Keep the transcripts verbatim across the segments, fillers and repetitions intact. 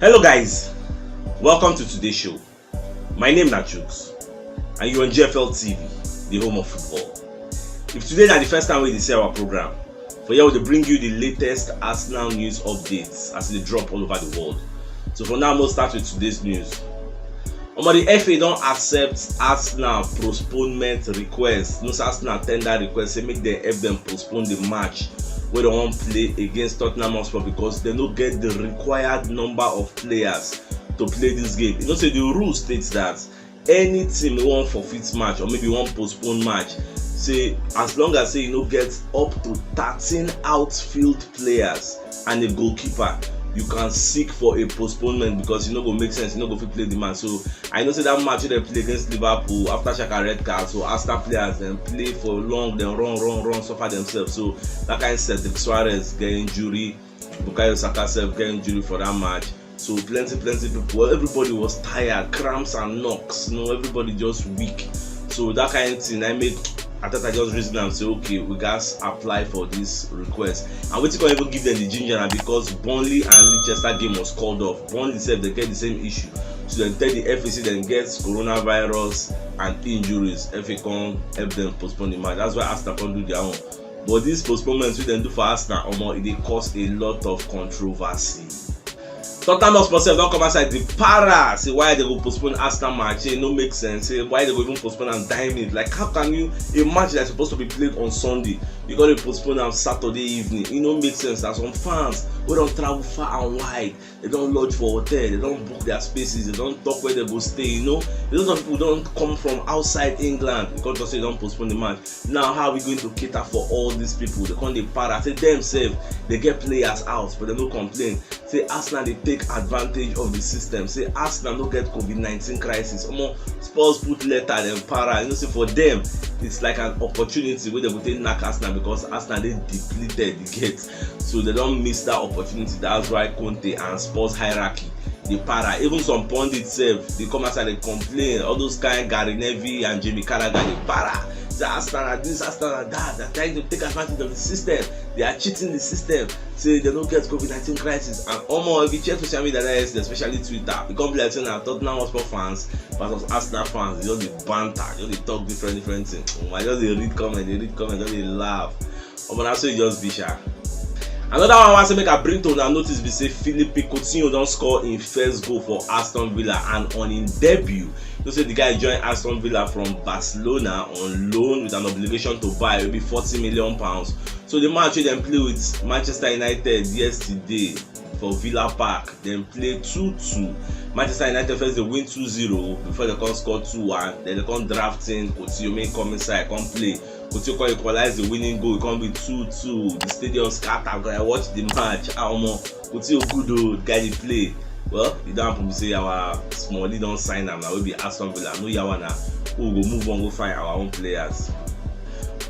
Hello guys, welcome to today's show. My name na Chuks and you on G F L T V, the home of football. If today na the first time wey you dey see our program, for here we dey bring you the latest Arsenal news updates as e dey drop all over the world. So for now, we'll start with today's news. Omo, the F A don accept Arsenal postponement request. No say Arsenal tender request say make dem help dem postpone the match wey dem wan play against Tottenham Hotspur because dem no get the required number of players to play this game. You know say the rule states that any team wey wan forfeit match or maybe wan postpone match, say as long as say you no get up to thirteen outfield players and a goalkeeper, you can seek for a postponement because e no go make sense, you no go fit play the match. So I know say that match wey dem play against Liverpool, after Xhaka red card, so Arsenal players dem play for long, dem run, run, run, suffer themselves. So that kind Cedric Soares get injury, Bukayo Saka sef get injury for that match. So plenty, plenty people, everybody was tired, cramps and knocks, you know, everybody just weak. So that kind thing I make Arteta just reason am say, okay, we gats apply for this request. And wetin come even give them the ginger na because Burnley and Leicester game was called off. Burnley sef dey get the same issue. So dem tell the F A say dem get coronavirus and injuries. F A come help them postpone the match. That's why Arsenal come do their own. But this postponement wey dem do for Arsenal, omo, e dey cause a lot of controversy. Tottenham Hotspur sef don come outside dey para say why dem go postpone Arsenal match. E no make sense. Say why dem go even postpone am die minute. Like, how can you, a match that is supposed to be played on Sunday, you go dey postpone am Saturday evening? E no make sense. Na some fans wey don travel far and wide, dem don lodge for hotel, dem don book their spaces, dem don talk where dem go stay, you know. A lot of people don come from outside England because dem say dem don postpone the match. Now how are we going to cater for all these people? Dem come dey para say dem sef dem get players out, but dem no complain. Say Arsenal dey take advantage of the system. Say Arsenal no get COVID nineteen crisis. Omo, Spurs put letter, dem para. You know say for them, it's like an opportunity wey dem go take knack Arsenal because Arsenal dey depleted, you get. So dem don miss that opportunity. That's why Conte and Spurs hierarchy dey para. Even some pundits sef dey come outside dey complain. All those kind Gary Neville and Jamie Carragher dey para. Say Arsenal na this, Arsenal na that. They're trying to take advantage of the system. They are cheating the system. Say dem no get COVID nineteen crisis. And omo, if you check social media that yesterday, especially Twitter, e come be like say na Tottenham Hotspur fans versus Arsenal fans, just dey banter, just dey talk different, different things. Omo, I just dey read comment, dey read comment, just dey laugh. Omo, na so e just be sha. Another one wey I say make I bring to una notice be say Philippe Coutinho don score im first goal for Aston Villa, and on im debut, you know say the guy join Aston Villa from Barcelona on loan with an obligation to buy, wey be forty million pounds. So the match wey dem play with Manchester United yesterday for Villa Park, dem play two two. Manchester United first dey win two zero before dem come score two one. Then dem come draft in Coutinho make e come inside, come play. Coutinho come equalize the winning goal, e come be two two. The stadium scatter, because I watch the match. Ah, omo, Coutinho good o, the guy dey play. Well, e don happen be say our smallie don sign am na, wey be Aston Villa. No yawa na, we go move on go find our own players.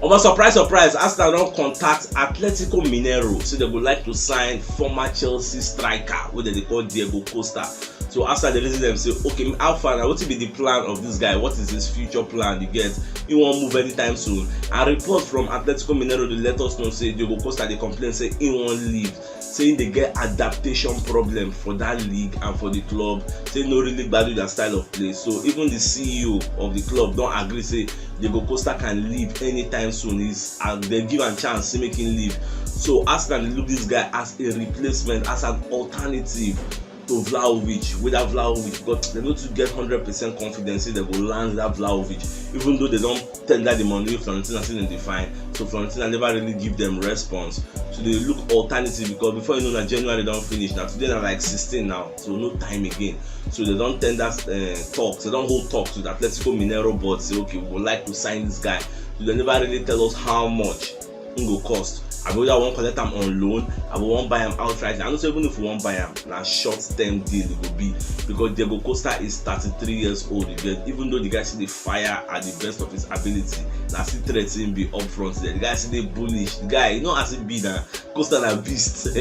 Omo, surprise, surprise, Arsenal don contact Atletico Mineiro, say dem go like to sign former Chelsea striker wey dem dey call Diego Costa. So Arsenal dey reason dem say, okay, how far na, wetin be the plan of this guy? What is his future plan? You get, he wan move anytime soon. And report from Atletico Mineiro dey let us know say Diego Costa dey complain say he wan leave, say he dey get adaptation problem for that league and for the club, say no really gbadu their style of play. So even the C E O of the club don agree say Diego Costa can leave anytime soon. He's, uh, dem give am chance say make him leave. So Arsenal dey look this guy as a replacement, as an alternative to Vlahovic. Whether Vlahovic, because dem no too get hundred percent confidence say dem go land that Vlahovic, even though dem don tender the money wey Fiorentina say dem dey find. So Fiorentina never really give dem response. So dem dey look alternative, because before you know na January don finish. Na today na like sixteen now, so no time again. So dem don tender, uh, talks, dem don hold talks with Atletico Mineiro board, say, okay, we go like to sign this guy. So dem never really tell us how much e go cost. Abi whether we wan collect am on loan, abi we wan buy am outright. I know say even if we wan buy am, na short term deal e go be, because Diego Costa is thirty-three years old. You get, even though the guy still dey fire at the best of his ability, na still threat him be up front there. The guy still dey bullish. The guy, you know as he be na, Costa na beast.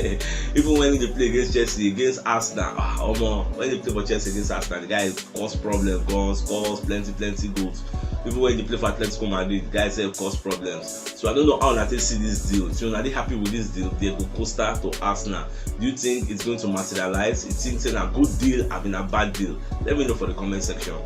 Even when he dey play against Chelsea, against Arsenal, ah, omo, when he play for Chelsea against Arsenal, the guy cause problem, goals, scores plenty, plenty goals. Even when they play for Atletico Madrid, the guy sef cause problems. So I don't know how una take see this deal. So una dey happy with this deal? Diego Costa to Arsenal. Do you think it's going to materialize? You think say na good deal abi na bad deal? Let me know for the comment section.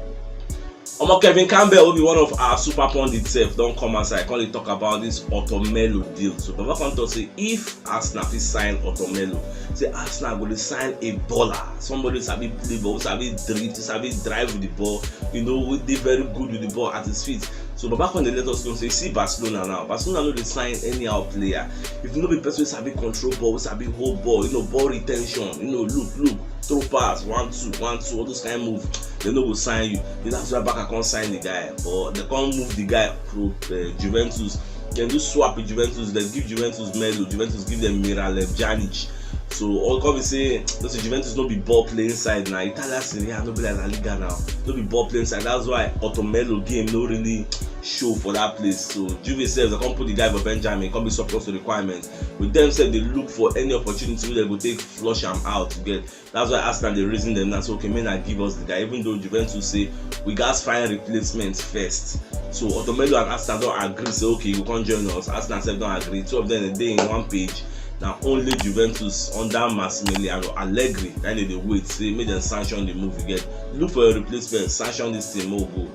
Omo, Kevin Campbell, wey be one of our super pundits sef, don come outside come dey talk about this Otomelo deal. So Baba come talk say if Arsenal fit sign Otomelo, say Arsenal go dey sign a baller, somebody who sabi play ball, who sabi drift, who sabi drive with the ball, you know, who dey very good with the ball at his feet. So Baba come dey let us know say, see Barcelona now. Barcelona no dey sign anyhow player. If you no be person wey sabi control ball, wey sabi hold ball, you know, ball retention, you know, look, look, throw pass, one two, one two, all those kind move, they no go sign you. Then that's why Barca come sign the guy, but they come move the guy to uh, Juventus. Then do swap with Juventus, then give Juventus Melo, Juventus give them Miralem Pjanic. So all come be say, no say Juventus no be ball playing side now. Italian Serie A no be like La Liga now. No be ball playing side. That's why Otomelo game no really show for that place. So Juve sef, they come put the guy for Benjamin, come be surplus to requirement. With them sef, they look for any opportunity wey they go take flush am out to get. That's why Arsenal dey reason them now. So okay, make una give us the guy. Even though Juventus say we gats find replacement first. So Otomelo and Arsenal don agree say okay, you go come join us. Arsenal sef don agree. Two of them dey in one page. Na only Juventus under Massimiliano Allegri na dey dey wait say make dem sanction the move you get. Look for your replacement, sanction this thing, make we go.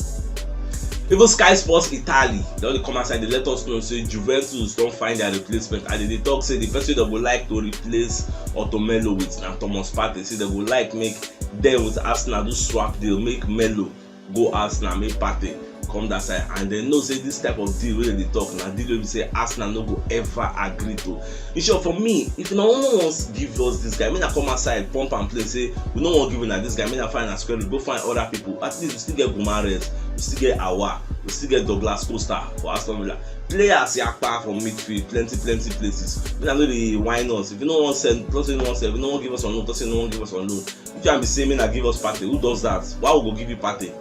Even Sky Sports Italy don dey come outside dey let us know say Juventus don find their replacement, and they dey talk say the person dem go like to replace Otomelo with na Thomas Partey. Say dem go like make dem with Arsenal do swap deal, make Melo go Arsenal, make Partey come that side. And they know say this type of deal wey dem dey talk na deal wey be say Arsenal no go ever agree to. In short, for me, if una no wan give us this guy, make una come outside pump and play say we no wan give una this guy, make una find una square root, go find other people. At least we still get Gumares, we still get Awa, we still get Douglas Costa for Aston Villa. Players yakpa for midfield, plenty plenty places. Make una no dey whine us. If you no wan sell, talk say you no wan sell. If you no wan give us on loan, talk say you no wan give us on loan. If you be say make una give us Partey, who does that? Why we go give you Partey?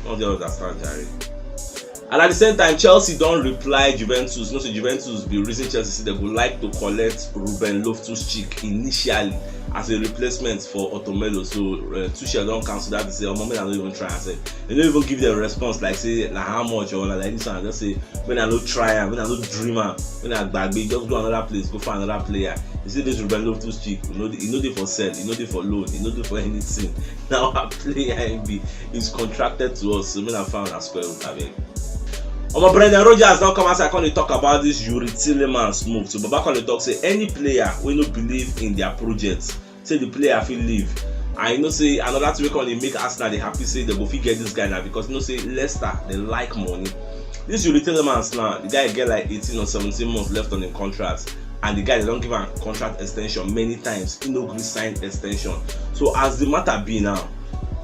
No dey understand, jare. And at the same time, Chelsea don reply Juventus. You know say Juventus be reason Chelsea say they go like to collect Ruben Loftus-Cheek initially as a replacement for Otomelo. So uh, Tuchel don cancel that. Say, omo, make I no even try am sef. They no even give them response like say na how much or na like this one. Just say make I no try am, make I no dream am, make I gbagbe, just go another place, go find another player. You see this Ruben Loftus-Cheek, you know, e no dey for sell, e no dey for loan, e no dey for anything. Now a player he be is contracted to us, so make I find a square root, abeg. Omo, Brendan Rodgers don come outside come dey talk about this Youri Tielemans move. So Baba come dey talk say any player wey no believe in their project, say the player fit leave. And you know say another thing wey come dey make Arsenal dey happy say they go fit get this guy now, because you know say Leicester, they like money. This Youri Tielemans now, the guy get like eighteen or seventeen months left on the contract, and the guy, they don give am contract extension many times, he no gree sign extension. So as the matter be now,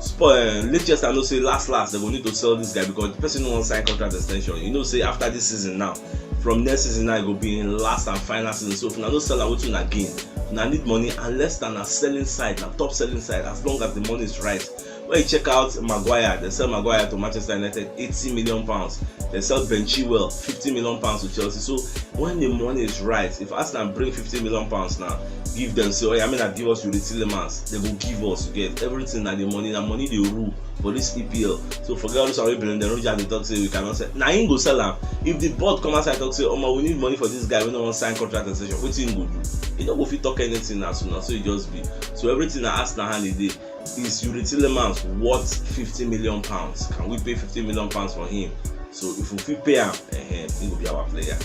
Sp- uh, Leicester know say last last they go need to sell this guy because the person no wan sign contract extension. You know say after this season now, from next season now, e go be im last and final season. So if una no sell am, wetin una gain? Una need money, and Leicester na selling side, na top selling side, as long as the money is right. When you check out Maguire, they sell Maguire to Manchester United, eighty million pounds. They sell Ben Chilwell, fifty million pounds to Chelsea. So when the money is right, if Arsenal bring fifty million pounds now, give them, say, oh yeah, I mean, I give us Youri Tielemans, they go give us, you get everything, na the money, na money dey rule for this E P L. So forget all this one wey Brendan Rodgers dey talk say we cannot sell. Na him go sell am. If the board come outside talk say, omo, we need money for this guy, we no wan sign contract extension, wetin him go do? He no go fit talk anything as soon as so e just be. So everything na Arsenal hand e dey. Is Youri Tielemans worth fifty million pounds? Can we pay fifty million pounds for him? So if we fit pay am, eh, he go be our player.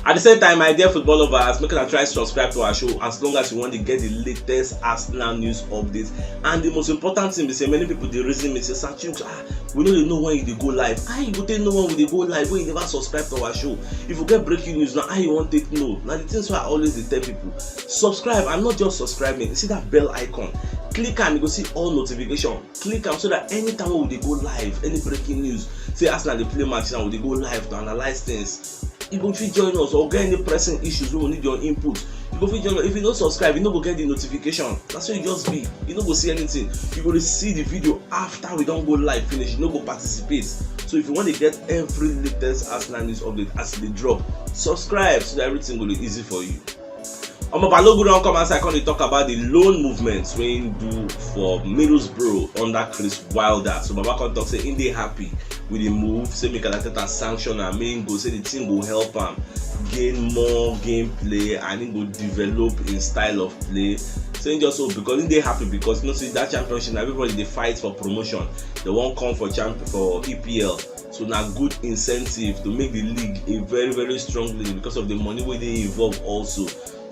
At the same time, my dear football lovers, make una try subscribe to our show as long as you want to get the latest Arsenal news updates. And the most important thing be say many people dey reason me say, Sir Chuks, ah, we no dey know when you dey go live. How you go take know when we dey go live when you never subscribe to our show? If you get breaking news now, how you wan take know? Na the things wey I always dey tell people. Subscribe and not just subscribe me. You see that bell icon? Click am, you go see all notification. Click am so that anytime wey we dey go live, any breaking news, say Arsenal dey play match now, we dey go live to analyse things. You go fit join us or get any pressing issues wey we need your input. You go fit join us. If you no subscribe, you no go get the notification. Na so e just be. You no go see anything. You go dey see the video after we don go live finish. You no go participate. So if you wan dey get every latest Arsenal news update as e dey drop, subscribe so that everything go dey easy for you. Omo Balogun don come outside come dey talk about the loan movements wey im do for Middlesbrough under Chris Wilder. So Baba come talk say im dey happy with the move, say Mikel Arteta sanction am, make im go, say the thing go help am gain more gameplay and im go develop im style of play. Say im just hope because im dey happy because you know say that championship na everybody dey fight for promotion. They wan come for champ for E P L. So na good incentive to make the league a very very strong league because of the money wey dey involved also.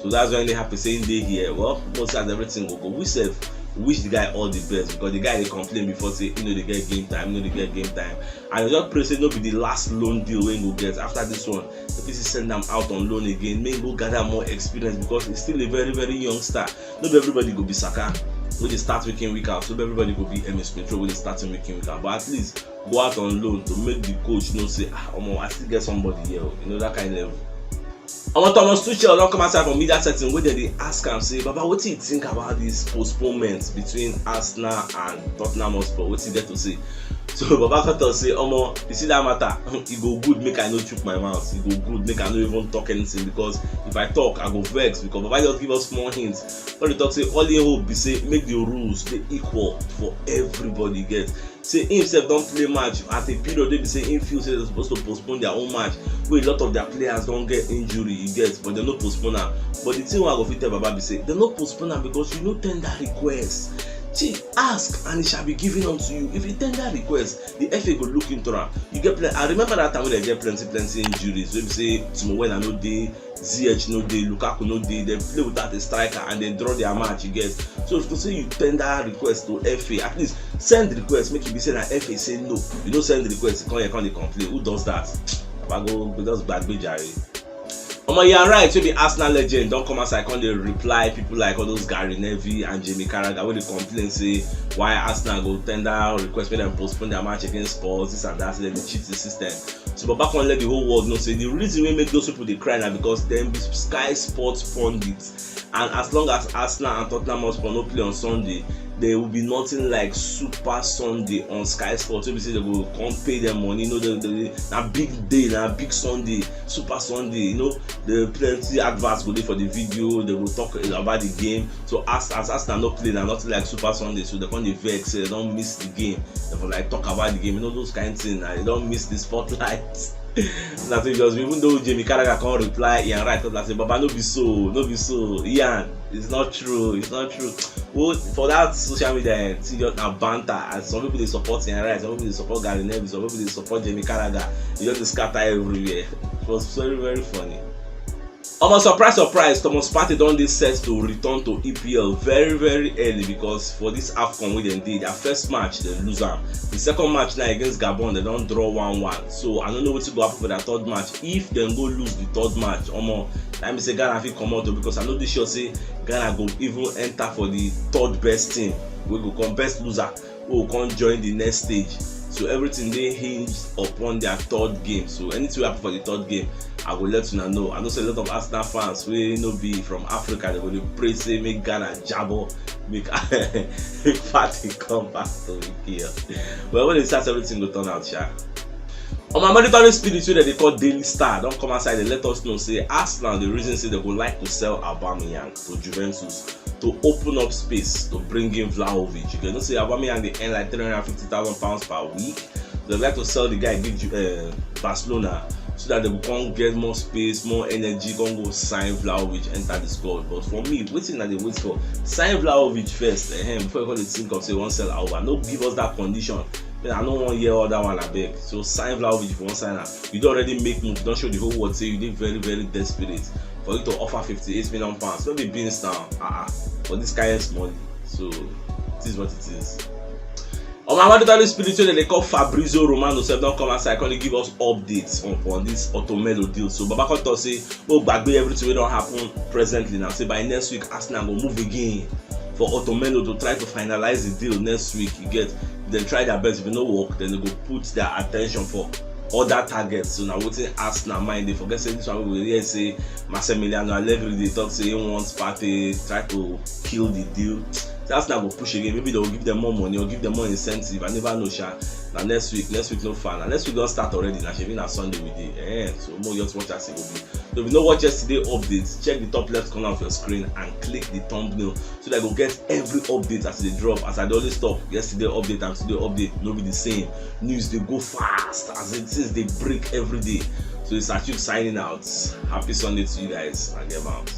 So that's why they happy say im dey here. Well, most as everything go go. We sef wish the guy all the best because the guy dey complain before say he no dey get game time, he no dey get game time. And I just pray say no be the last loan deal wey he go get. After this one, the P C send am out on loan again. Make he go gather more experience because he's still a very very young star. No be everybody go be Saka. Wey dey start week in week out. No be everybody go be Emil Smith Rowe wey dey start week in week out. But at least go out on loan to make the coach know say ah omo I still get somebody here o. You know that kind level. Omo Thomas Tuchel don come outside for media setting wey dem dey ask am say Baba wetin you think about this postponement between Arsenal and Tottenham Hotspur, wetin you get to say? So Baba come talk say omo you see that matter e go good make I no chook my mouth, e go good make I no even talk anything because if I talk I go vex because Baba just give us small hint. All dey talk say all im hope be say make the rules dey equal for everybody get say im sef don play match at a period wey be say im feel say dem suppose to postpone their own match wey a lot of their players don get injury you get but dem no postpone am. But the thing wey I go fit tell Baba be say dem no postpone am because you no tender request. See, ask and it shall be given unto you. If you tender request, the F A go look into am. You get play. I remember that time when they get plenty plenty injuries. Wey be say Timo Werner no dey, Z H no dey, Lukaku no dey. They play without a striker and they draw their match. You get so if you say you tender request to F A, at least send request make e be say na F A say no. You no send request, you come here come dey complain. Who does that? Baba go go just gbagbe jare. Omo Ian Wright wey be Arsenal legend don come outside come dey reply people like all those Gary Neville and Jamie Carragher wey dey complain say why Arsenal go tender request make dem postpone their match against Spurs, this and that, say dem dey cheat the system. So Baba come let the whole world know say the reason wey make those people dey cry na because dem be Sky Sports pundits and as long as Arsenal and Tottenham Hotspur no play on Sunday, there will be nothing like Super Sunday on Sky Sports wey be say dem go come pay dem money. You know, the, the, na big day, na big Sunday, Super Sunday. You know, the plenty adverts go dey for the video. They go talk about the game. So as as Arsenal no play, na nothing like Super Sunday. So they come dey vex say they don miss the game. They for like talk about the game. You know those kind thing. Na they don miss the spotlight. Na so just even though Jamie Carragher come reply Ian Wright come say Baba no be so, no be so Ian, it's not true, it's not true. Well, for that social media eh, see just na banter as some people dey support Ian Wright, some people dey support Gary Neville, some people dey support Jamie Carragher. E just dey scatter everywhere. It was very very funny. Omo surprise surprise, Thomas Partey don dey set to return to E P L very very early because for this AFCON wey dem dey, their first match dem lose am. The second match na against Gabon, dem don draw one one. So I no know wetin go happen for their third match. If dem go lose the third match, omo, na im be say Ghana fit comot o because I no dey sure say Ghana go even enter for the third best team wey go come best loser wey go come join the next stage. So everything dey hinged upon their third game. So anything wey happen for the third game, I go let una know. I know say a lot of Arsenal fans wey no be from Africa, they go dey pray say make Ghana jabo, make make Partey come back to E P L. But when they start, everything go turn out sha. On my monitoring spirit wey dem dey call Daily Star don come outside dey let us know say Arsenal dey reason say dem go like to sell Aubameyang to Juventus to open up space to bring in Vlahovic. You know say Aubameyang dey earn like three hundred and fifty thousand pounds per week. They like to sell the guy give uh, Barcelona so that they go come get more space, more energy, come go sign Vlahovic, enter the squad. But for me, wetin I dey wait for, sign Vlahovic first, eh, before you come dey think of say you wan sell Auba. No give us that condition. Then I no wan hear all that one abeg. So sign Vlahovic if you wan sign am. You don already make move, you don show the whole world say you dey very very desperate for you to offer fifty-eight million pounds. No be beans now, ah ah, for this kind money. So it is what it is. On my mandatory spirit wey dem dey call Fabrizio Romano sef don come outside come dey give us updates on on this Otomelo deal. So Baba come talk say make we gbagbe everything wey don happen presently now, say by next week Arsenal go move again for Otomelo to try to finalize the deal next week. You get, if dem try their best, if e no work, then they go put their attention for other targets. So na wetin Arsenal mind dey forget say this one wey we dey hear say Massimiliano Allegri dey talk say he wants Partey try to kill the deal. So Arsenal go push again. Maybe they will give them more money or give them more incentive. I never know, sha. Na next week, next week no far. Na next week don start already. Na shebi na Sunday we dey. Eh, so more just watch as e go be. So if you no watch yesterday update, check the top left corner of your screen and click the thumbnail so that you go get every update as e dey drop. As I dey always talk, yesterday update and today update no be the same. News dey go fast as it is dey break every day. So it's Achuk signing out. Happy Sunday to you guys and get out.